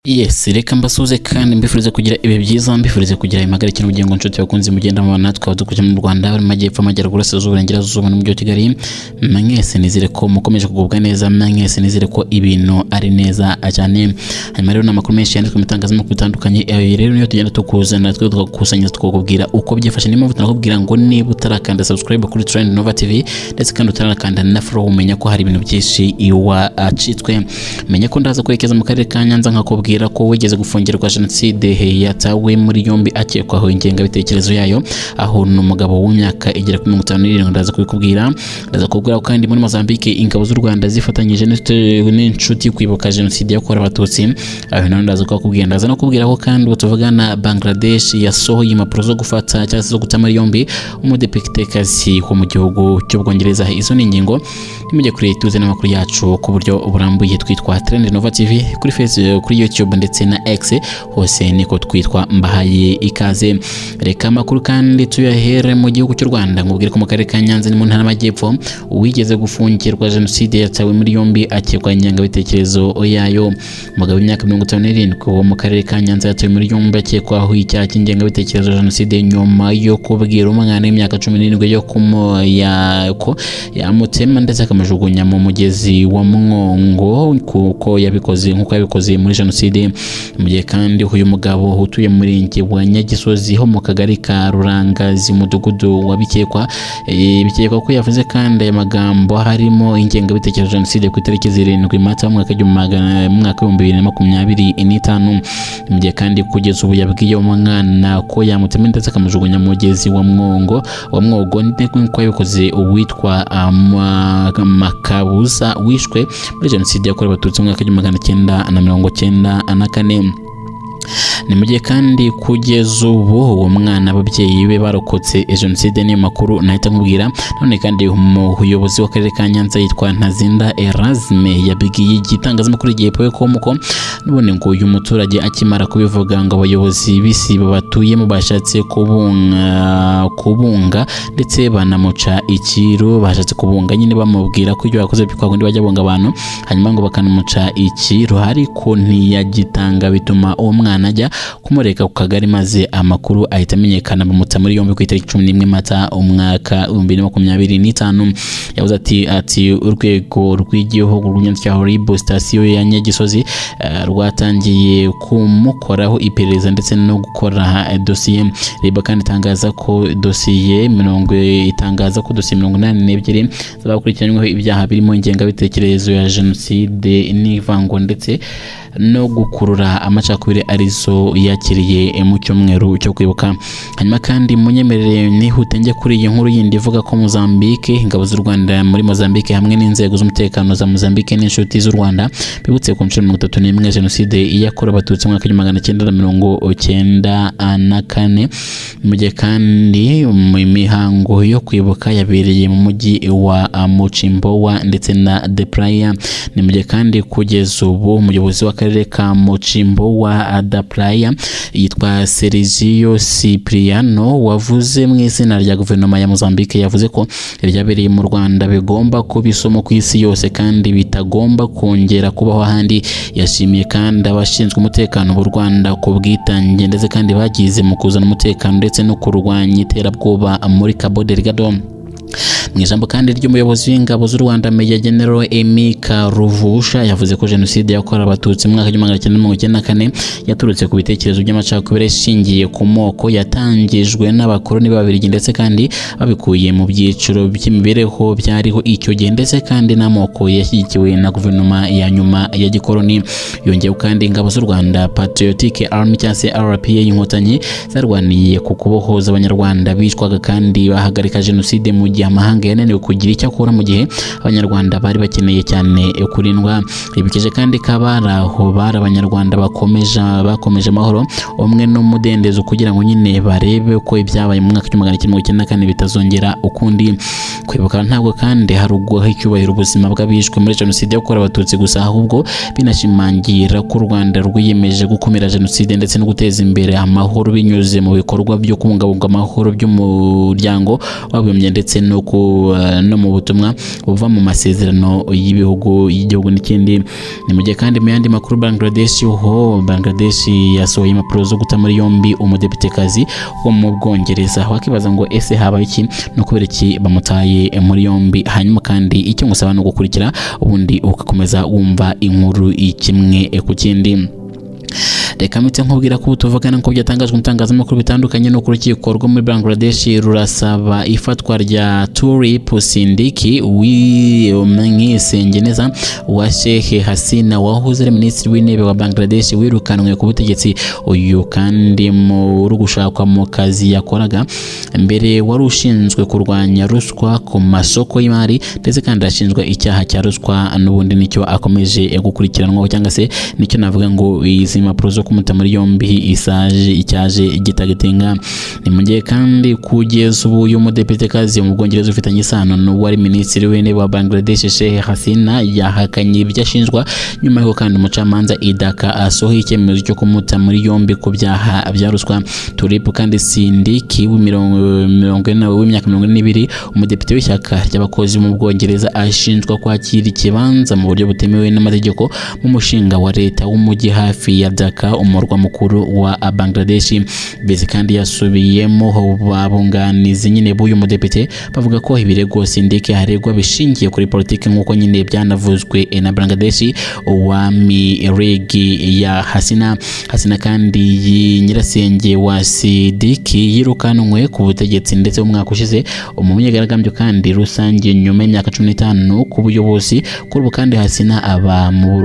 Yes, reka mbasuhuze kandi mbifurize kugira ibihe byiza, mbifurize kugira impagarike n'ubugingo, nshuti bakunze mugenda mubana natwe abadukurikira mu Rwanda, bari mu majyepfo, amajyaruguru, burasirazuba, burengerazuba n'umujyi wa Kigali. Mwese nizere ko mukomeje kugubwa neza, mwese nizere ko ibintu ari neza cyane. Hanyuma rero ni amakuru menshi yanditswe mu bitangazamakuru bitandukanye. Ayo rero niyo tugenda tukuzana twe tugakusanya tukakubwira uko byifashe. Niyo mpamvu tunakubwira ngo niba utarakanda subscribe kuri Trend Nova TV ndetse kandi utarakanda na follow, umenya ko hari ibintu byinshi wacitswe. Menya ko ndaza kwerekeza mu karere ka Nyanza nkakubwira ko wigeze gufungirwa jenoside yatawe muri yombi akekwaho ingengabitekerezo yayo, aho ni umugabo w'imyaka igera kuri 57. Ndaza kubikubwira. Ndaza kubwira ko kandi muri Mozambique ingabo z'u Rwanda zifatanyije n'inshuti kwibuka jenoside yakorewe Abatutsi. Aho naho ndaza kubakubwira. Ndaza no kubwira ko kandi ubu tuvugana Bangladesh yasohoye impapuro zo gufata cyangwa se zo guta muri yombi umudepitekazi wo mu gihugu cy'Ubwongereza. Izo ni ingingo, nimujye kure, tuze n'amakuru yacu ku buryo burambuye. Twitwa Trend Nova TV kuri Facebook, kuri YouTube ndetse na X, hose niko twitwa. Mbahaye ikaze. Reka amakuru kandi tuyahere mu gihugu cy'u Rwanda, nkubwire ko mu karere ka Nyanza ni mu ntara y'Amajyepfo uwigeze gufungirwa jenoside yatawe muri yombi akekwa ingengabitekerezo yayo. Umugabo w'imyaka 57 wo mu karere ka Nyanza yatawe muri yombi akekwaho icyaha cy'ingengabitekerezo ya jenoside nyuma yo kubwira umwana w'imyaka 17 yo ko yamutema ndetse akamujugunya mu mugezi wa Mwongo kuko yabikoze nk'uko yabikoze muri jenoside. Mu gihe kandi uyu mugabo utuye mu murenge wa Nyagisozi ho mu kagari ka Rurangazi, umudugudu wa Bikekwa, bikekwa ko yavuze kandi aya magambo harimo ingengabitekerezo ya jenoside ku itariki 7 Mata mu mwaka w'2025. Mu gihe kandi kugeza ubu yabwiye umwana ko yamutema ndetse akamujugunya mu mugezi wa Mwongo wa Mwogo nk'uko yabikoze uwitwa Makabuza wishwe muri jenoside yakorewe Abatutsi mu mwaka w'1994. Ni mu gihe kandi kugeza ubu uwo mwana ababyeyi be barokotse jenoside. Niyo makuru nahita nkubwira none. Kandi umuyobozi w'akarere ka Nyanza yitwa Ntazinda Erasme yabwiye igitangazamakuru Igihe com ko nubone ngo uyu muturage akimara kubivuga ngo abayobozi b'isibo batuyemo bashatse kubunga ndetse banamuca ikiru. Bashatse kubunga nyine bamubwira ko ibyo bakoze kwa kundi bajya bunga abantu, hanyuma ngo bakanamuca ikiru, ariko ntiyagitanga, bituma uwo mwana ajya kumureka ku kagari, maze amakuru ahita amenyekana, bamuta muri yombi ku itariki 11 Mata umwaka 2025. Yavuze ati urwego rw'igihugu rw'ubugenzacyaha RIB sitasiyo ya Nyagisozi rwatangiye kumukoraho iperereza ndetse no gukora dosiye. RIB kandi itangaza ko dosiye 82 z'abakurikiranyweho ibyaha birimo ingengabitekerezo ya jenoside n'ivangwa ndetse no gukurura amacakubiri arizo yakiriye mu cyumweru cyo kwibuka. Hanyuma kandi munyemerere nihute njye kuri iyi nkuru yindi ivuga ko Mozambique, ingabo z'u Rwanda muri Mozambique hamwe n'inzego z'umutekano za Mozambique n'inshuti z'u Rwanda bibutse ku nshuro 31 jenoside yakorewe Abatutsi mu mwaka w'1994. Mu gihe kandi mu mihango yo kwibuka yabereye mu mujyi wa Mocimboa ndetse na De Praia. Ni mu gihe kandi kugeza ubu umuyobozi w'akarere ka Mocimboa da Praia yitwa Sergio Cipriano wavuze mu izina rya guverinoma ya Mozambique yavuze ko ibyabereye mu Rwanda bigomba kuba isomo ku isi yose kandi bitagomba kongera kubaho ahandi. Yashimiye kandi abashinzwe umutekano b'u Rwanda ku bwitange ndetse kandi bagize mu kuzana umutekano ndetse no kurwanya iterabwoba muri Cabo Delgado. Mu ijambo kandi ry'umuyobozi w'ingabo z'u Rwanda, Major General Emmy Karuvusha, yavuze ko jenoside yakorewe Abatutsi mu mwaka w'1994 yaturutse ku bitekerezo by'amacakubiri ashingiye ku moko yatangijwe n'abakoloni b'Ababiligi ndetse kandi babikuye mu byiciro by'imibereho byariho icyo gihe ndetse kandi n'amoko yashyigikiwe na guverinoma ya nyuma ya gikoloni. Yongeyeho kandi ingabo z'u Rwanda Patriotic Army cyangwa se RPA Inkotanyi zarwaniye ku kubohoza Abanyarwanda bicwaga kandi bahagarika jenoside mu gihe amahanga yananiwe kugira icyo akora, mu gihe Abanyarwanda bari bakeneye cyane kurindwa. Yibukije kandi ko abari aho bari Abanyarwanda bakomeje amahoro, umwe n'umudendezo, kugira ngo nyine barebe ko ibyabaye mu mwaka w'1994 bitazongera ukundi. Kwibuka ntabwo kandi hari uguha icyubahiro ubuzima bw'abishwe muri jenoside yakorewe Abatutsi gusa, ahubwo binashimangira ko u Rwanda rwiyemeje gukumira jenoside ndetse no guteza imbere amahoro binyuze mu bikorwa byo kubungabunga amahoro by'Umuryango w'Abibumbye ndetse no no mu butumwa buva mu masezerano y'ibihugu y'igihugu n'ikindi. Ni mu gihe kandi mu yandi makuru, Bangladesh ho Bangladesh yasohoye impapuro zo guta muri yombi umudepitekazi wo mu Bwongereza. Wakibaza ngo ese habaye iki, no kubera iki bamutaye muri yombi? Hanyuma kandi icyo ngusaba ni ugukurikira, ubundi ugakomeza wumva inkuru kimwe ku kindi. Reka mpite nkubwira ko tuvugana ko byatangajwe mu itangazamakuru bitandukanye, no ku rukiko rwo muri Bangladesh rurasaba ifatwa rya Tulip Siddiq w'umwisengeneza wa Sheikh Hasina wahoze ari minisitiri w'intebe wa Bangladesh wirukanwe ku butegetsi. Uyu kandi muri gushakwa mu kazi yakoraga mbere wari ushinzwe kurwanya ruswa ku masoko y'imari, ndetse kandi arashinjwa icyaha cya ruswa, n'ubundi nicyo akomeje gukurikiranwaho, cyangwa se nicyo navuga ngo izi mpapuro zo kumuta muri yombi isaje icyaje gitagatenga. Ni mu gihe kandi kugeza ubu uyu mudepitekazi mu Bwongereza ufitanye isano n'uwari minisitiri w'intebe wa Bangladesh Sheikh Hasina yahakanye ibyo ashinjwa, nyuma y'uko kandi umucamanza i Dhaka asohoye icyemezo cyo kumuta muri yombi ku byaha bya ruswa. Tulip kandi Siddiq w'imyaka 42, umudepite w'ishyaka ry'abakozi mu Bwongereza, ashinjwa kwakira ikibanza mu buryo butemewe n'amategeko mu mushinga wa leta w'umujyi hafi ya Dhaka, umurwa mukuru wa Bangladesh. Bezi kandi yasubiyemo abunganizi nyine b'uyu mudepite bavuga ko ibirego Siddiq aregwa bishingiye kuri politiki, nk'uko nyine byanavuzwe na Bangladesh Awami League ya Hasina. Hasina kandi nyirasenge wa Siddiq yirukanwe ku butegetsi ndetse mu mwaka ushize mu myigaragambyo kandi rusange nyuma y'imyaka 15 ku buyobozi. Kuri ubu kandi Hasina aba mu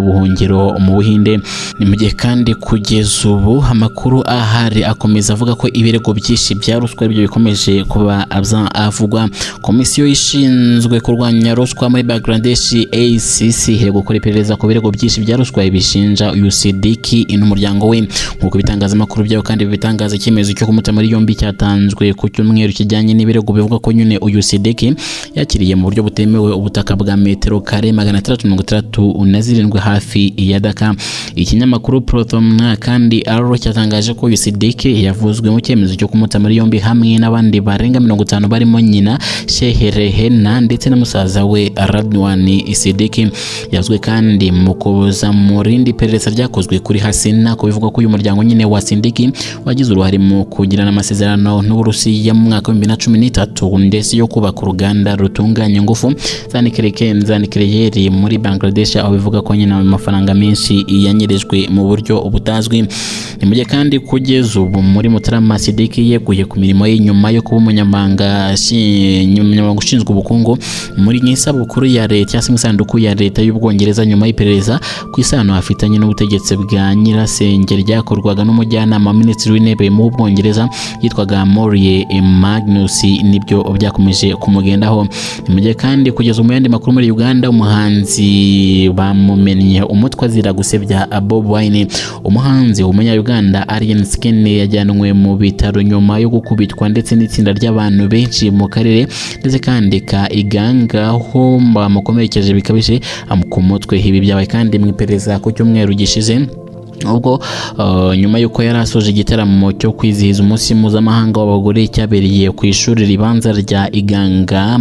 buhungiro mu Buhinde. Ni mu gihe kandi kugeza ubu amakuru ahari akomeza avuga ko ibirego byinshi bya ruswa aribyo bikomeje kuba avugwa. Komisiyo ishinzwe kurwanya ruswa muri Bangladesh ACC iri gukora iperereza ku birego byinshi bya ruswa ibishinja uyu Siddiq n'umuryango we, nk'uko ibitangazamakuru byabo kandi bitangaza. Icyemezo cyo kumuta muri yombi cyatanzwe ku cyumweru kijyanye n'ibirego bivuga ko nyine uyu Siddiq yakiriye mu buryo butemewe ubutaka bwa metero kare 667 hafi ya Dhaka. Ikinyamakuru Prothom kandi Aro cyatangaje ko uyu Siddiq yavuzwe mu cyemezo cyo kumuta muri yombi hamwe n'abandi barenga 50 barimo nyina Sheikh Rehena ndetse na musaza we Radwan Siddiq. Yavuzwe kandi mu kuza mu rindi perereza ryakozwe kuri Hasina, ko bivugwa ko uyu muryango nyine wa Siddiq wagize uruhare mu kugirana amasezerano n'Uburusiya mu mwaka wa 2013 ndetse yo kubaka uruganda rutunganya ingufu za nikeleyeri muri Bangladesh, aho bivuga ko nyine amafaranga menshi yanyerejwe mu buryo butazwi. Ni mu gihe kandi kugeza ubu muri Mutarama Siddiq yeguye ku mirimo ye nyuma yo kuba umunyamabanga ushinzwe ubukungu muri isabukuru ya leta cyangwa se mu isanduku ya leta y'Ubwongereza, nyuma y'iperereza ku isano afitanye n'ubutegetsi bwa nyirasenge ryakorwaga n'umujyanama wa minisitiri w'intebe mu Bwongereza yitwaga Morie Magnus, nibyo byakomeje kumugendaho. Ni mu gihe kandi kugeza mu yandi makuru, muri Uganda umuhanzi bamumennye umutwe azira gusebya Bobi Wine. Umuhanzi w'umunya-Uganda Alien Skin yajyanwe mu bitaro nyuma yo gukubitwa ndetse n'itsinda ry'abantu benshi mu karere ndetse kandi ka Iganga, aho bamukomerekeje bikabije ku mutwe. Ibi byabaye kandi mu iperereza ku cyumweru gishize, ubwo nyuma y'uko yari asoje igitaramo cyo kwizihiza umunsi mpuzamahanga w'abagore cyabereye ku ishuri ribanza rya Iganga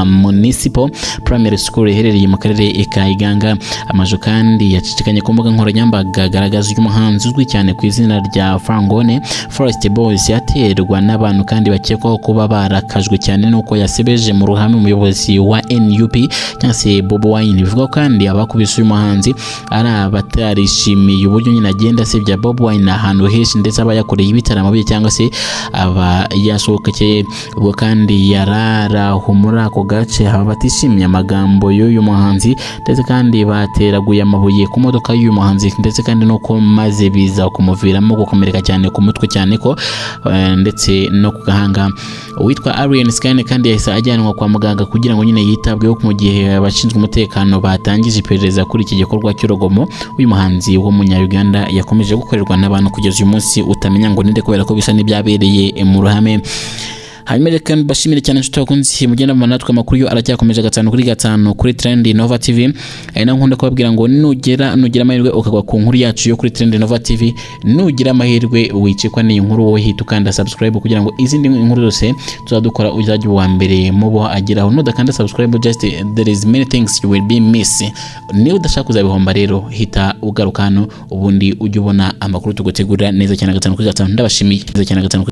Municipal Primary School iherereye mu karere ka Iganga. Amajwi kandi yacicikanye ku mbuga nkoranyambaga agaragaza uyu muhanzi uzwi cyane ku izina rya Fangone Forest Boys yaterwa n'abantu kandi bakekwaho kuba barakajwe cyane n'uko yasebeje mu ruhame umuyobozi wa NUP cyangwa se Bobi Wine. Bivuga kandi abakubise uyu muhanzi ari abatarishimiye uburyo nyine agenda asebya Bobi Wine ahantu henshi, ndetse aba yakoreye ibitaramo bye cyangwa se aba yasohokeye. Ubwo kandi yararaho muri ako gace aba batishimiye amagambo y'uyu muhanzi, ndetse kandi bateraguye amabuye ku modoka y'uyu muhanzi, ndetse kandi nuko maze biza kumuviramo gukomereka cyane ku mutwe, cyane ko ndetse no ku gahanga. Uwitwa Alien Skin kandi yahise ajyanwa kwa muganga kugira ngo nyine yitabweho mu gihe abashinzwe umutekano batangije iperereza kuri iki gikorwa cy'urugomo uyu muhanzi w'umunya-Uganda yakomeje gukorerwa n'abantu kugeza uyu munsi utamenya ngo ninde, kubera ko bisa n'ibyabereye mu ruhame. Hanyuma reka mbashimire cyane, inshuti bakunzi mugenda mubana natwe. Amakuru yo aracyakomeje gatanu kuri gatanu kuri Trend Nova TV. Ari naho nkunda kubabwira ngo nugira amahirwe ukagwa ku nkuru yacu yo kuri Trend Nova TV, nugira amahirwe wicikwa n'iyi nkuru, wowe hita ukanda subscribe kugira ngo izindi nkuru zose tuzadukora uzajya uwa mbere mu bo ageraho. Nudakanda subscribe, just there is many things you will be miss. Niba udashaka kuzabihomba rero, hita ugaruka hano, ubundi ujye ubona amakuru tugutegurira neza cyane gatanu kuri gatanu. Ndabashimiye neza cyane gatanu.